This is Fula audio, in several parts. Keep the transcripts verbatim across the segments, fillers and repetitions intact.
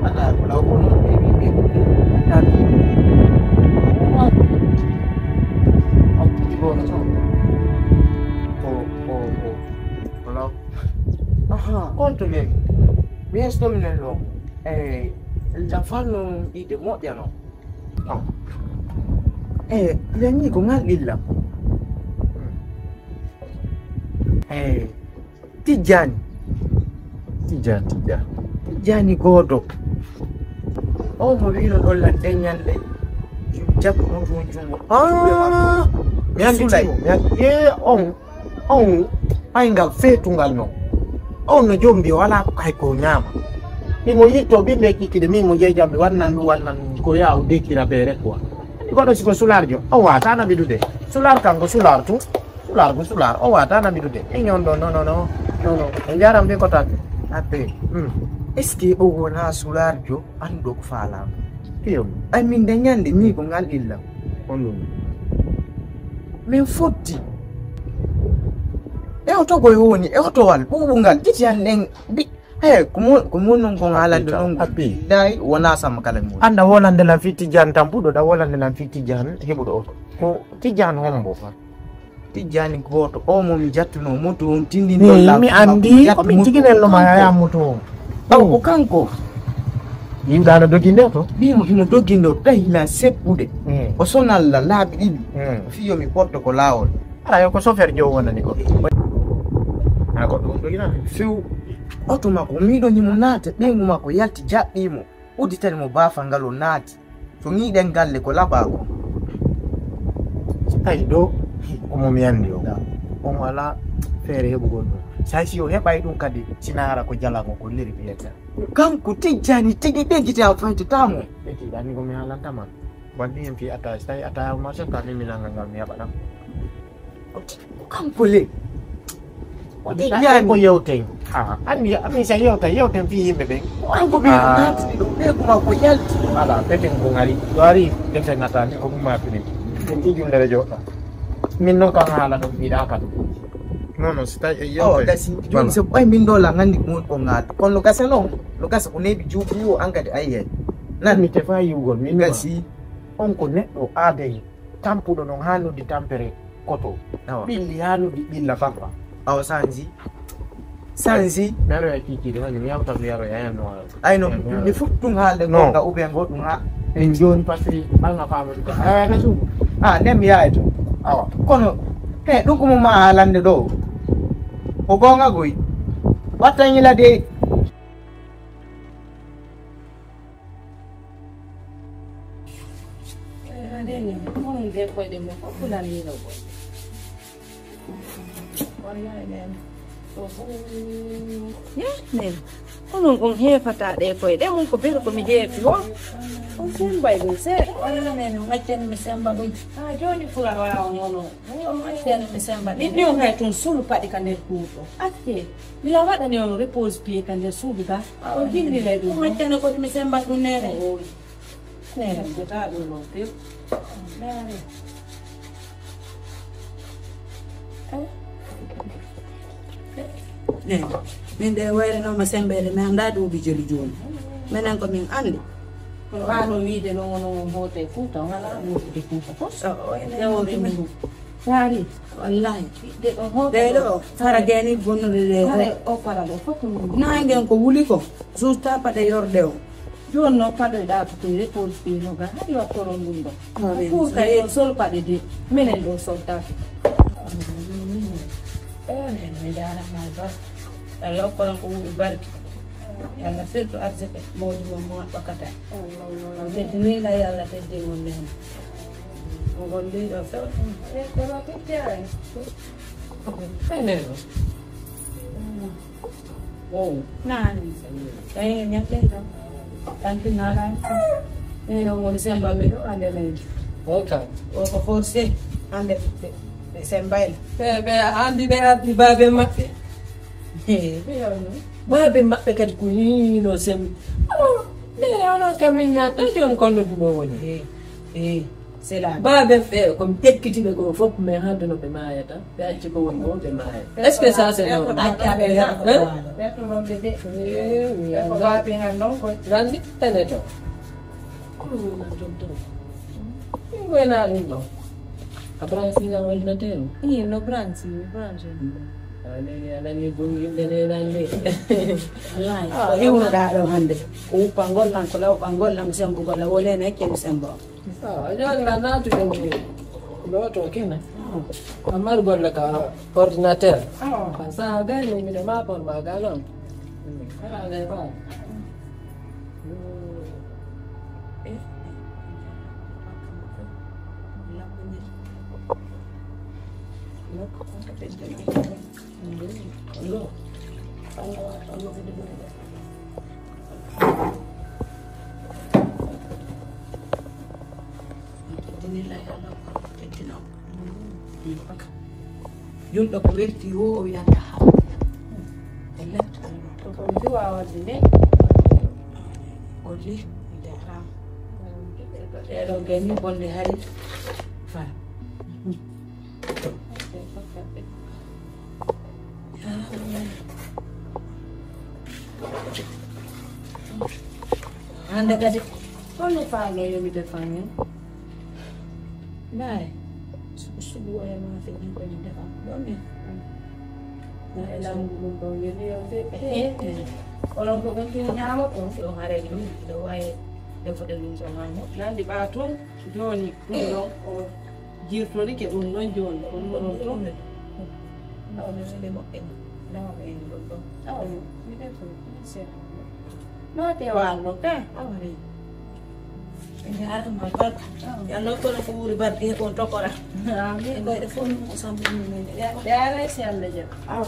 Ataa ko law ko non ɓe ɓe ɓe. Ataa ko. Ko ko ko ko law. Aha, konto nen. Mi estomi nen lo. Eh, la fanno ide moƴƴa no. Eh, yani ko ngal illa. Eh, Tijjani. Tijjani, Tijjani. Tijjani gooto. O mo wino ɗon lan ɗen ñande. Jabbo mo tun jungo. Ah, mi andi Sulay. Timo, mi andi. Eh, on, on, ay ngal feetungal no. On no jombi wala ko kay ko ñaama. Imo yitto bimbe kikkide min mo jeejamɓe wannan ɗum wannan ɗum ko yaa o dekkira beere quoi. Andi goɗɗo siko sularjo, o wata na bidude. Sular kanko sular tu. Sular ko sular, o wata na bidude. E ñondo no no no. No no. E jaram be ko tan. Atte. Hmm. Est-ce que o wona sularjo anndo ko faalama? Iyo. Ay min de ñande mi ko ngal illa. On ɗum. Min fotti. E oto goy woni, e oto wal, ɓuuɓu ngal, giti an ɗen bi. He, ko mo ko mo non ko haalande non. Abbi. Day wona sama kala mo. Anda wolande lan fi Tijjani tampuɗo, da wolande lan fi Tijjani heɓuɗo oto. Ko Tijjani hombo. Tijjani gooto o mo mi jattuno moto on tindin. Mi andi ko min tiginello ma yaya moto on. Ɓaw ko kanko. Yiwɗano doginde to. Ɗimo himo dogindo tawi hina seppude. O sonalla laabi ɗiɗi. Fiyo mi porto ko laawol. Ara yo ko sofer jo wonani ko. Ha goɗɗo on dogina. Few. Oto makko miɗo himo naata ɓeyngu makko yalti jaɓɓimo. Udditani mo baafal ngal o naati. To ngiɗen galle ko laɓa ko. Si tawi ɗo omo mi anndi o. On wala feere heɓugol ɗum. Say si o heɓay ɗum kadi sina hara ko jalago ko leri biyata. Kanko Tijjani tigi ɓe gite am faytata mo. Ɓe tiɗani ko mi haalantama. Wanni en fi attaque, si tawi attaque o marché ka min mi nanga ngal mi heɓa ɗam. Ko kanko le. Ko Tijjani ko yewten. Ah, ami ami sa yewta yewten fi yimɓe ɓen. Ko kanko ɓe naatini ɗo ɓe kuma ko yalti. Ala ɓeten ko ngari ɗo ari ɓeten natani ko ɗum matini. Ɓen ɗi jullere joɗɗa. Min noon kan haala ɗum mbiɗa kan. Non non si tawi e yewte gasi joni so ɓay min ɗo la nganndi ko woni ko ngaal kono no gasa noon no gasa ko neeɓi juuɓi o an kadi ayi hen. Nan mi tefa yiwgol min gasi. On ko neɗɗo aadee tampuɗo noon haa noddi tampere koto. Ɓilli haa noddi ɓilla bappa. Awa sanji sanji. Mi aroya kiikiiɗe woni mi yawta mi aroya hen no. Ayno mi fof ɗum haalde gonga ou bien goɗɗum ha. En jooni pasri ɓalga faama ɗum ko ayata suudu. A nden mi yahay to. Awa kono e ɗum ko mo ma haalande ɗo. Ko gonga goy watta ñila de. Kono de koyɗe mum fof fulanino boy. Wallahi nene. Oho. Ya nene. Onon on heefata ɗe koyɗe mum ko bero ko mi heefi o. On sembay ɗum se. Walla nene on accani mi semba ɗum. Ha joni fula wawa ngono. On accani mi semba ɗum. Min ɗi on hay tun sulu paɗi ka nder kuuɗo. Acce. Mila waɗani on repose pied ka nder suudu ga. On jillilay ɗum. On accani ko mi semba ɗum nene. Nene, jota ɗum ɗo few. Nene. Nene, min ɗe wayranoma sembeede, mi annda ɗuuɓi jelu jooni. Minen ko min anndi. Kono ɓaano wiide noon, noon hoota e Fuuta, wala wootude Fuuta fof. Tewore mum. Yaari. Wallahi. Ɓiɗɗe ɗo hoota. Ɗe ɗo, fara geni bonnude ɗe. Hare o fara ɗo fof ko ɗum. Naangen ko wuli ko. Suusta paɗe yorde o. Jooni noon paɗoyɗaa ko toy retour fii no ga haɗi wattoron ɗum ɗo. Pour kay on sol paɗe de minen ɗo soltaaki. Ewa nene mi jaarama e ba. Allah okkoran ko wuɗi barki. Yalla firtu arsike mawdi mon mo waɗɗo kata. Teddi weyla yalla teddi mon nene. Ngol liɗo few. Ewa. Naani. Tawi en ñaɓɓen tan. Tanti naalaani. Ɓeeɗo woni sembaɓe ɗo hannde leydi. O tan. O ko forcé hannde ɓe ɓe sembayla. Ɓe ɓe anndi ɓe ardi baabe maɓɓe. He. Ɓe yawno. Baabe maɓɓe kadi ko yiino sembi. Ɓe onon kam min ñaata jooni kono duɗo woni. He. He. C'est là. Baaben ɓe, ko mi ekkitiɓe ko fof, mais hannde no ɓe maayata, ɓe acci ko woni ko, ɓe maaya. Est-ce que ça, c'est normal? Acca ɓe heɓa ko. Hein? Ɓe to ɗon ɓe de. Eh, mi anndaa. Ko baaben an ɗon ko. Nandi, tene to. Ko ɗum woni ɗum to? Min ko ena ɗum ɗo. A branche nga ordinateur? Ii, no branche, mi branche. A nani, a nani, ɗum yimɓe ne nande. Wallahi, ko hewnoɗaa ɗo hannde? Ko uppangol tan, ko lawɓangol tan, sembugol, a wonii heen, hecce mi sembo. Ah, a jooɗi na naatude mi looto kene. Ammar golle ka ordinateur. Ah. Sa gayni mi de ma por ma ganon. Ala ne ba. Julɗo ko welti wo o wiyata ha. E lefta. Ko ko mi duwa wadde ne. Golli, jarama. Ɗeɗo gani bolle hari. Fa. Hannde kadi, holno faalo yomide fanni? Nayi, suɓu suɓu oya ma fe ni ko ni defa. Ɗon ni. Na e lamu ɗum ɗo yoni yo fe. Eh, eh. Onon ko ɓen tun ñaamo ɗum. Ɗo hare ɗum, ɗo waye, ɗo foɗe ɗum so mamo. Nandi ɓa tun, joni, ɗum ɗon, o jirtorike ɗum ɗon joni, ko ɗum ɗon tun. Awa, mi weli moƴƴe ma. Nawa ɓe en ɗon ɗon. Awa, mi defo, mi seeɗa. No te wallo ka? Awa, rey. En jaarama barka. Yo Allah kono ko wuuri barke he kon tokora. Amin. En mbayɗe fof ko sambu min. Jaara si Allah jaɓi. Awa.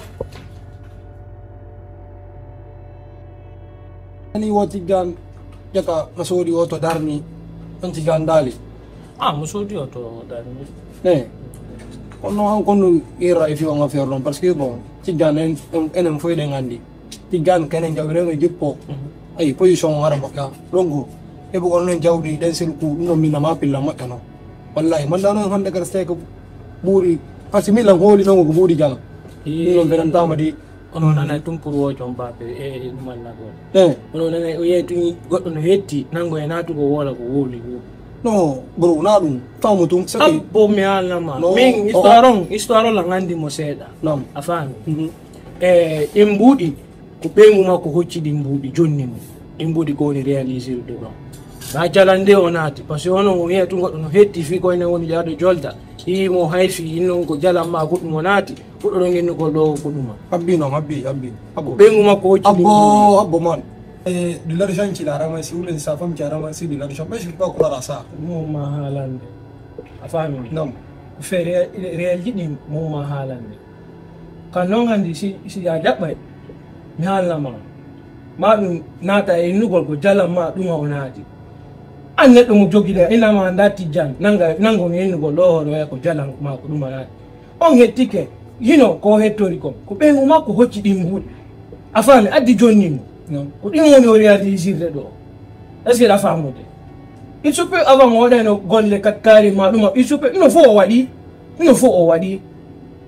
Ani wo Tiggaan jaka no soodi o to darni, on Tiggaan daali. Ah, mo soodi o to darni. Eh. Kono han kono ira e fi on affaire non, parce que bon, Tiggaan en, en, enen fof eɗen anndi. Tiggaan kenen jawreno jippo. Mhm. Ayi, position o ara moƴƴa. Donc, heɓu on nen jawdi ɗen sel ku ɗum ɗon min nama pilla moƴƴa non. Wallahi, man dano hande kar seko ɓuri, parce que min lan hooli non ko ɓuri jala. Min non benantama di. Ono nanay tum pour wo jom bape e, e ɗum annagol. Eh. Ono nanay o yehi tun goɗɗo no hetti, nango e naatugo wola ko wowli ko. No, bro, na ɗum. Faamu tum, c'est que abbo mi haalnama. No. Min, oh, histoire oh, on, histoire on la nganndi mo seeɗa. Naam. A faami? Mhm. E, ɗin mbuuɗi, ko ɓeyngu makko hocci ɗin mbuuɗi, jonni mo. Ɗin mbuuɗi ko woni réalisirde ɗon. Na jalande o naati, parce que ono o wiya tun goɗɗo no hetti fii ko ene woni jahɗo jolda. Yii mo hayfi, innon ko jalan ma goɗɗum o naati. Fuɗɗoɗon innugol ɗo ko ɗuma. Habbi non, habbi, habbi. Habbo. Ɓeyngu makko hocci ɗum. Habbo, habbo man. Eh, de l'argent qu'il a ramassé, ou bien sa femme qui a ramassé de l'argent, mais je ne peux pas croire à ça. Mo ma haalande. A faami? Non. Ko fait ré-, réel jiɗi mo ma haalande. Kan non anndi si, si a jaɓɓay, mi haalna ma. Ma ɗum naata e innugol ko jalan ma ɗuma o naati. An neɗɗo mo jogiɗa, ina ma nda Tijjaan, nanga, nango mi innugol ɗo hono ko jalan ma ko ɗuma naati. On hettike, hino ko hettori kon. Ko ɓeyngu makko hocci ɗin mbuuɗi. A faami, addi jonni mo. Non. Ko ɗin woni o réalisirde ɗo. Est-ce que a faamude? Il se peut avant o waɗayno golle kat kaari ma ɗuma, il se peut, ɗum no fof o waɗi. Ɗum no fof o waɗi.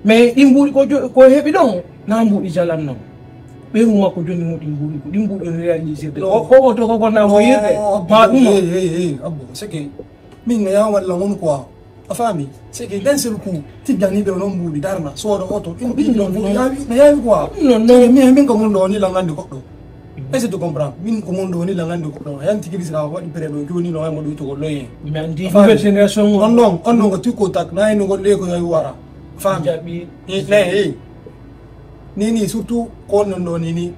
Mais ɗin mbuuɗi ko jo-, ko heɓi ɗon, na mbuuɗi jalan non. Ɓeyngu makko jonni mo ɗin mbuuɗi, ko ɗin mbuuɗi o réalisirde. Non. Ko, ko oto ko gonna ko yirde. Non, ma ɗum. Hey, hey, hey, abbo, c'est que min ne ya walla mon quoi. A faami? C'est que nden sel ku Tijjaniiɓe o noon mbuuɗi darna, sooda oto, ɗum ɗum ɗum ɗon ɗum no yaawi, no yaawi quoi. Ɗum non, non. Min, min ko mun ɗo ni langande goɗɗo. Est-ce que tu comprends? Min ko mun ɗo ni langande goɗɗo. Yan tigi bisa waɗi prêt ɗo jooni no waymo ɗum to goɗɗo yen. Mi andi. A faami? Nouvelle génération o. On ɗon, on ɗon ko tikko tak, na hino goɗɗo ko yawi wara. A faami? Jaɓi. Eh, ne, eh. Ni, ni, surtout ko on ɗon ɗo ni, ni.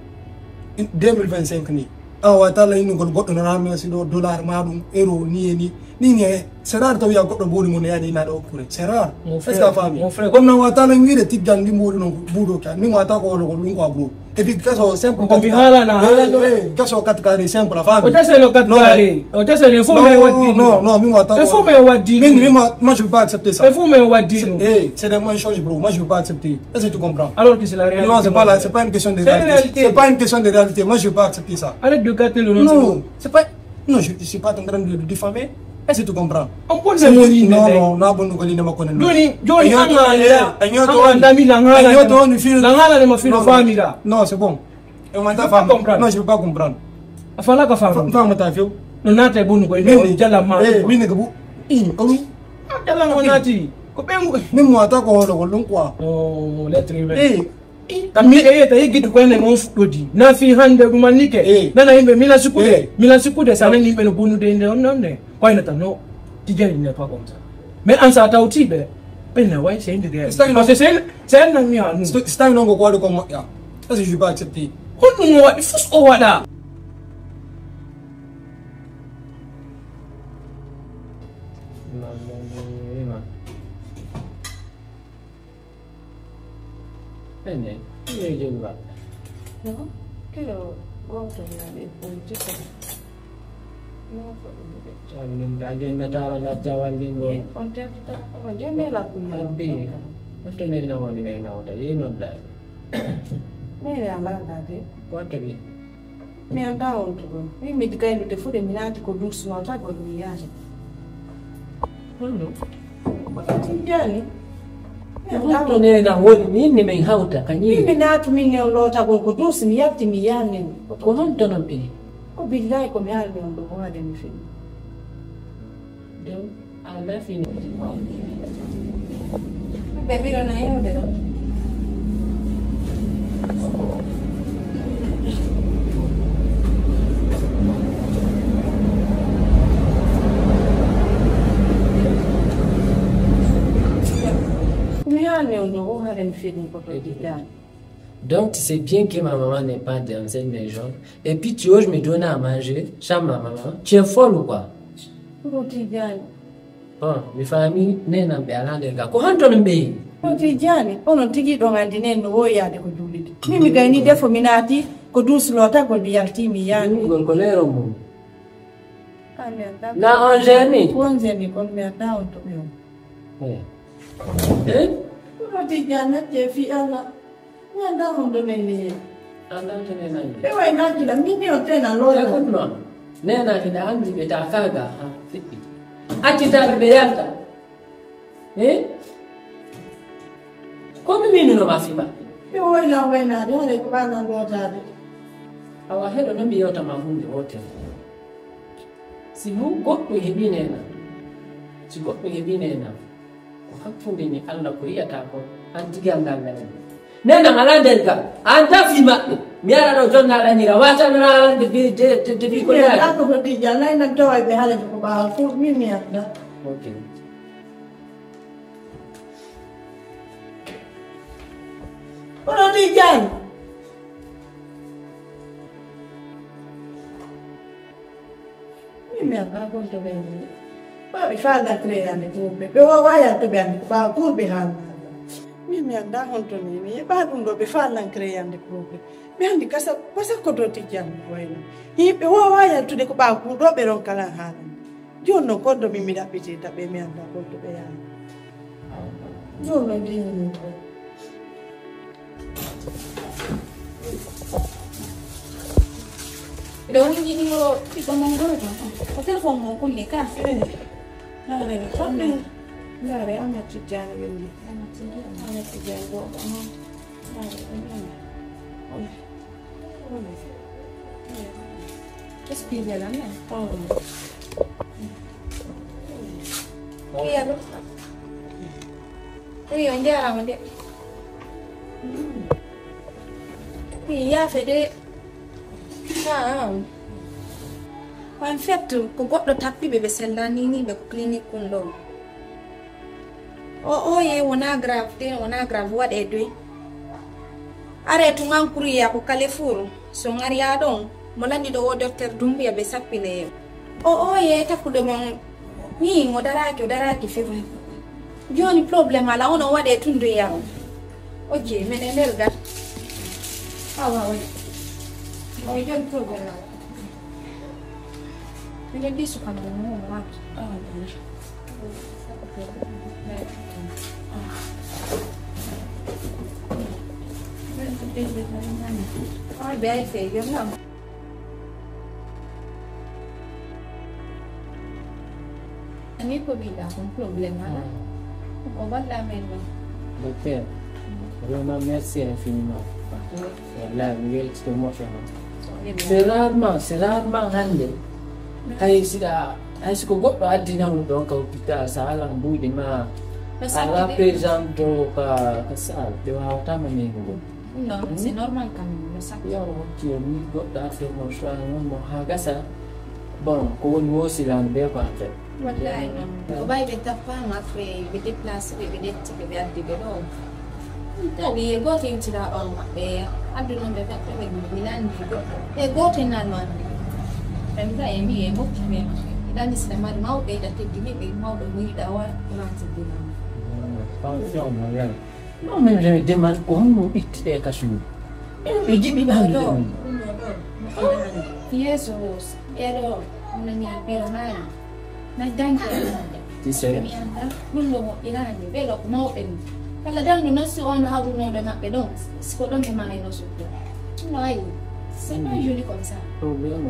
Deux mille vingt-cinq ni. Awa tala innugol goɗɗo no ramasi ɗo dollar ma ɗum, euro, ni e ni. Ni, ni, eh. C'est rare taw ya goɗɗo mbuuɗi mum yani ina ɗo kure. C'est rare. Mon frère, est-ce que a faami? Mon frère. Comme non wata lan wiide Tijjaan ndi mbuuɗi non mbuuɗo ka. Min wata ko wolo ko ɗum ko a mbuuɗo. Et puis kaso simple. Ko mi haalana, eh, haalana. Eh, kaso kat carré simple, a faami? O teselo kat carré. O teselo, il faut me waddi. Non, non, non, min wata ko. Il faut me waddi. Min, min, moi, moi, je veux pas accepter ça. Il faut me waddi. C'est, eh, c'est des mensonges, bro. Moi, je veux pas accepter. Est-ce que tu comprends? Alors que c'est la réalité. Non, c'est pas la, c'est pas une question de réalité. C'est une réalité. C'est pas une question de réalité. Moi, je veux pas accepter ça. Arrête de gâter le nom. Non, c'est pas Non, je, je suis pas en train de le diffamer. Est-ce que tu comprends? On peut le dire, non, non, non, bon, nous, on est. Joni, joni, anga anda, anga anda mi langala. Langala ne ma fino famira. Non, c'est bon. E wanta fam. Comprendre. Non, je peux pas comprendre. Afala ka fam. Fam ta fiu. No nata e bunu ko e jala ma. Eh, mine ko bu. In ko. Jala ma nati. Ko be mu. Ni mo ata ko holo ko lon quoi. Oh, l'être humain. Eh. Ka mi e ta yigi du ko ne mo fudodi. Na fi hande bu manike. Eh. Na na imbe mina sukude. Eh. Mina sukude sa na imbe no bunu de on non ne. Ko ina ta no. Tijani ne pa comme ça. Mais en sa tawti be. Ɓenna way, c'est une de guerre. Parce que c'est un, c'est un ami à nous. C'est un homme quoi de comment ya. Ça, je vais pas accepter. Honɗum mo waɗi fus o waɗa. Ene, ene joni ba. No, kilo goto ya de politique. Min ta jonnataaro laccawal ngel ngol. On tefta, on jonnela kuya. Addi, on teneri nawoni men nawta, yi nodda. Min ya mbaɗa de. Ko tawi? Mi annda on to ɗon. Min mi diga e lutte fuɗe mi naati ko douce non tagol mi yaade. Honno? Ko ɗon tijjani. Ko honto nena woni min ni min hawta ka ñiiri? Min mi naatu min ne on lootagol ko douce mi yalti mi yaanni. Ko honto non ɓe? Ko billahi ko mi haalni on ɗo ko waɗi mi fini. Ɗum a lafini. Ɓe mbiɗo na yewde ɗo. Mi haalni on ɗo o hare mi fini ko to jiɗɗaani. Donc, tu sais bien que ma maman n'est pas dans cette maison. Et puis, tu oses me donner à manger sans ma maman. Tu es folle ou quoi? Ko Tijjani. Bon, mi faami, nenan ɓe alaa nder ga. Ko honto non ɓe yehi? Ko Tijjani, onon tigi ɗon anndi nen no woyaade ko juulide. Min mi gayni defo mi naati ko duus lootagol mi yalti mi yaani. Juulgol ko leero mum. Ka mi annda. Na on jeune? Ko on jeune kon mi annda on to ɓe on. Eh. Eh? Ko Tijjani natti e fii Allah. Mi annda honto men ni. Annda honto men ni. Ɓe way naakila, min ni on tena loola. Écoute-moi. Nena ina anndi ɓe ta kaga ha fiɓɓi. Accitaɓe ɓe yalta. Eh? Ko mi minuno ma fima. Ɓe wayna waynaade, hare ko ɓanan lootaade. Awa heɗo no mi yewta ma hunde wotere. Si hu-, goɗɗum heɓi nena. Si goɗɗum heɓi nena. Ko hakkunde ni Allah ko yi'ata ko, an tigi annda ngal. Nena ala nder ga, an tafi maɓɓe. Mi ara ɗo jonna alanira, wata na alan de bi, de, de, de bi ko yaade. Ako ko tijja, nay nan tawa ɓe haalata ko ɓaawo, ko min mi annda. Ok. Kono tijjani. Min mi annda kon to ɓe ni. Ɓaawo ɓe faalda créer ande ko ɓe. Ɓe wawa yalto ɓe ande ko ɓaawo ko ɓe haalda. Min mi annda honto ni. Mi yeɓa ɗum ɗo ɓe faaldan créer ande ko ɓe. Mi anndi kasa, kasa ko dottijan wayno. Yimɓe wawa yaltude ko ɓaawo ko ɗo ɓe ronka lan haalande. Jooni non kon ɗo min mi ɗaɓɓiti taɓe mi annda kon to ɓe yaha. Jooni non ndiyani ko. Ɗo ni jiɗi mo ɓiɗɗo mon goto. Ko téléphone mo kunne ka. Eh. Ndaare, ndaare, Amadou Tidiane Weli. Amadou Tidiane. Amadou Tidiane ɗo. Ndaare, ndaare. Excusez-la, mais. Wi allo. Wi on njaaraama de. Wi yaafe de. Ah, ah. En fait, ko goɗɗo tappi ɓe, ɓe sellani ni ɓe ko clinique kun ɗo. O, oye, wona grave de, wona grave, waɗe doy. Are tun an kuriya ko Carrefour, so ngariya ɗon, mo landi ɗo o docteur Dumbuya ɓe sappine. O, oye, takkuɗo mon, ni, mo daraki, o daraki few. Joni problème ala, ono waɗe tun doya on. Ok, mene nder ga. Awa, oye. Oye, joni problème ala. Miɗo ɗisu kam ɗum mo waɗi. Ay, be ay fe, yo no. Ni ko mbiɗa kon problème ala. O walla men non. Docteur, vraiment merci infiniment. Wallahi mi weltike moƴƴo non. C'est rarement, c'est rarement hannde. Hay siɗa, hay siko goɗɗo addinama ɗon ka hôpital, sa ala mbuuɗi ma, ala présent to ka, ka salle, ɓe wawatama nengugol. Non, c'est normal quand même, no sakki. Yo, ok, mi goɗɗo affaire mo choix non mo ha gasa. Bon, ko woni wosirande be ko en fait. Wallahi non. Ko ɓay ɓe tappama après ɓe déplacé ɓe, ɓe ƴetti ɓe, ɓe addi ɓe ɗo. Tawi e goto yewtira on maɓɓe. Addu non ɓe fat ɓe mi nandi goɗɗo. E goto nan non. Ɓe mbiɗa e mi e mofti ɓe. Ɗani sila mari mawɓe ɓe da teddini ɓe mawɗo mo yiɗa wa ma teddinama. Tension mo yala. Non, mais je me demande ko honno ɓitti ɗe ka suudu. Ɓe jiɓi ɓandu ɗum. Yeeso ɓeɗo nani ɓeɗo maani. Na danke. Tu sais. Mi anda ɗum ɗo moƴƴirani ɓeɗo ko mawɓe ni. Kala dandu nasti on hawrunoɓe maɓɓe ɗon. Siko ɗon ɓe maayno sukko. No ayi. C'est pas joli comme ça. Problème.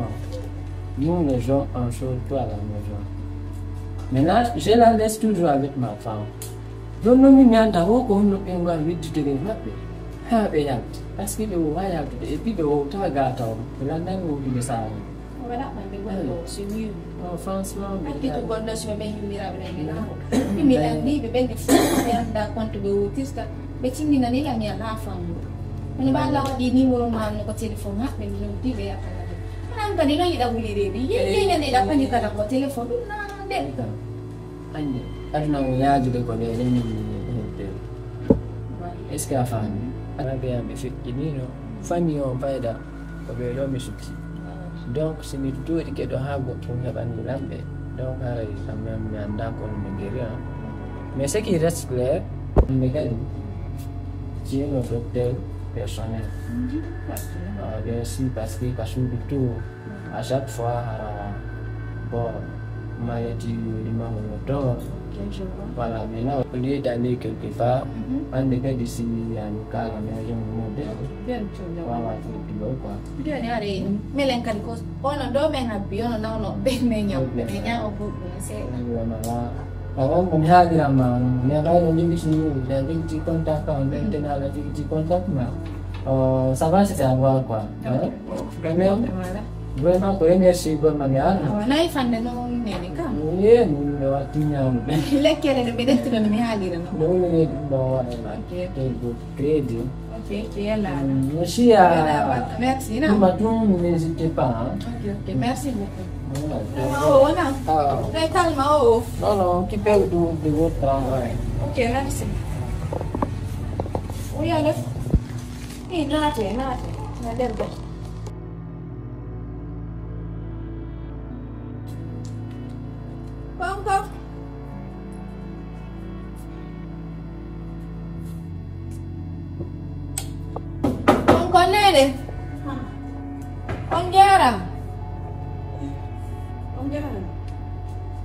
Nous les gens on sort tout à la maison. Maintenant, je la laisse toujours avec ma femme. Jooni noon min mi anndaa o ko honno ɓe ngari wedditorde e maɓɓe haa ɓe yalti. Parce que ɓe wowaa yaltude e ɓiɓɓe wowtaa gata o ɓe lanndani wowtude saare. Wala ɓanɓe goɗɗo o so wiyu. Non, franchement, ɓe addi ko goɗɗo so ɓe yummiraɓe ɓe ɓe laamo. Min mi lanndi ɓe ɓen fof ɓe anndaa compte ɓe wowtirta. Ɓe tinndinani lan mi alaa faamu. Kono ɓe Allah waɗi numéro ma no ko téléphone maɓɓe mi noddi ɓe yaɓɓata. Kono an kadi no yiɗa wuli reedu. Yeyi yeyi ñande ɗa pani kala ko téléphone ɗum na nde. Anndi, aduna o yaajude ko ɗe ɗen hedde. Est-ce que a faami? Ana ɓe am ɓe feƴƴiniino famille o fayda ko ɓe ɗo mi suɓti. Donc si mi tutorike ɗo haa goɗɗum heɓani lamɓe, donc haray kam même mi annda ko no mi geri an. Mais ce qui reste clair, mi kadi ci no docteur personnel. Ah, bien sûr, parce que ka suudu tout. À chaque fois, ah, bon, ma yetti limamu no to. Voilà, maintenant, au lieu d'aller quelque part, hannde kadi si yani kala maison no de. Wawa fuddi ɗo quoi. Jooni hari melen kadi ko onon ɗo men habbi, onon nawno ɓe men ñaw. Men ñaw ko ɗum seeɗa. Voilà. Awa, mi haalirama, mi haala jogiti, jogiti contact am, maintenant la jogiti contact ma. Oh, ça va, c'est à voir quoi. Hein? Vraiment, vraiment ko remercie gol ma mi haala. Awa, nayi fande no nene kam. Ye, mi no watti ñamu. Lekkere de ɓe detti no mi haalira no. No woni ɗum ɗo waɗa. Ok, ok. Très good. Très bien. Ok, ok, yalla. Mm, merci à... Merci, non? Kuma tout, n'hésitez pas, hein. Ok, ok, merci beaucoup. Voilà. Vraiment, oh, non. Ah. Très calme, oh. Non, non, occupez-vous de, de votre travail. Ok, merci. Oui, allô? Oui, naate, naate. Na dem, dem. Konko. On ko nene? On jarama. On jarama.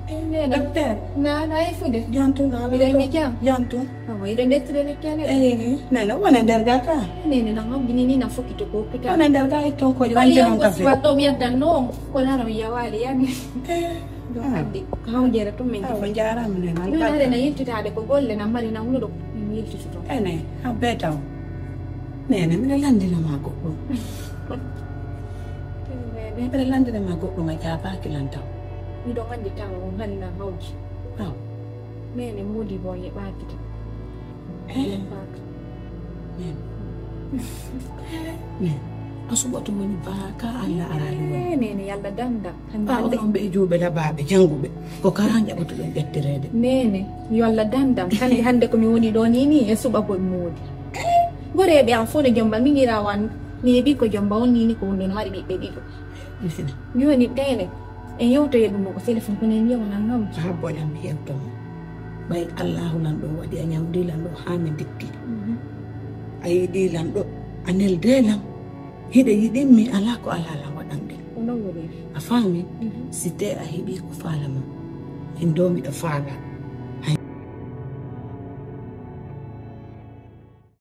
Nene. Docteur. Na, na e fude. Jantu na. Mire mi jam. Jantu. Awa, iɗo ɓettude lekkele. Eh, nene, wona nder gaka. Nene, na mabbi ni, ni na fokkito ko hôpital. Wona nder gaka, ton ko wonde non kafe. Watto mi addan non. Ko nano mi yawali yani. Eh. Ɗum hannde ko hawjere tun min. Awa, njaaraama nene. Ɗum hannde na yiltitaade ko golle na mari na wuro ɗo min yiltitoto. Ene habbe taw. Nene mbiɗa lanndina ma goɗɗum. Mbiɗa lanndina ma goɗɗum a jaabaaki lan taw. Miɗo anndi tawa on hani na hawji. Aw. Nene moodi bo yeɓaaki tan. Eh? Yeɓaaka. Nene. Nene. A suɓoto woni ba ka Allah araali woni. Eh, nene yalla danda. Ɓaawo ɗon ɓe e juuɓe labaaɓe jannguɓe, ko kara njaɓotoɗon ƴettereede. Nene, yo Allah dandam. Hannde, hannde ko mi woni ɗo ni, ni e suɓagol moodi. Goreeɓe am fof no jomba, miñiraawo am neeɓi ko jomba, on ni, ni ko wonno no mari ɓiɓɓe ɗiɗo. Jooni, nene, en yewtoye ɗum ko téléphone, kono en wiya wona ngam. Haa boɗam mi yewto mo. Ɓay Allaahu lan ɗo waɗi a ñawdi lan ɗo haa mi dikki. Mhm. A yiɗi lan ɗo, a nelde lan. Hiɗa yiɗimmi, alaa ko alaa lan waɗanɗe. Ko non woni. A faami? Mhm. Si tee a heɓii ko faala ma, en ɗo miɗo faala.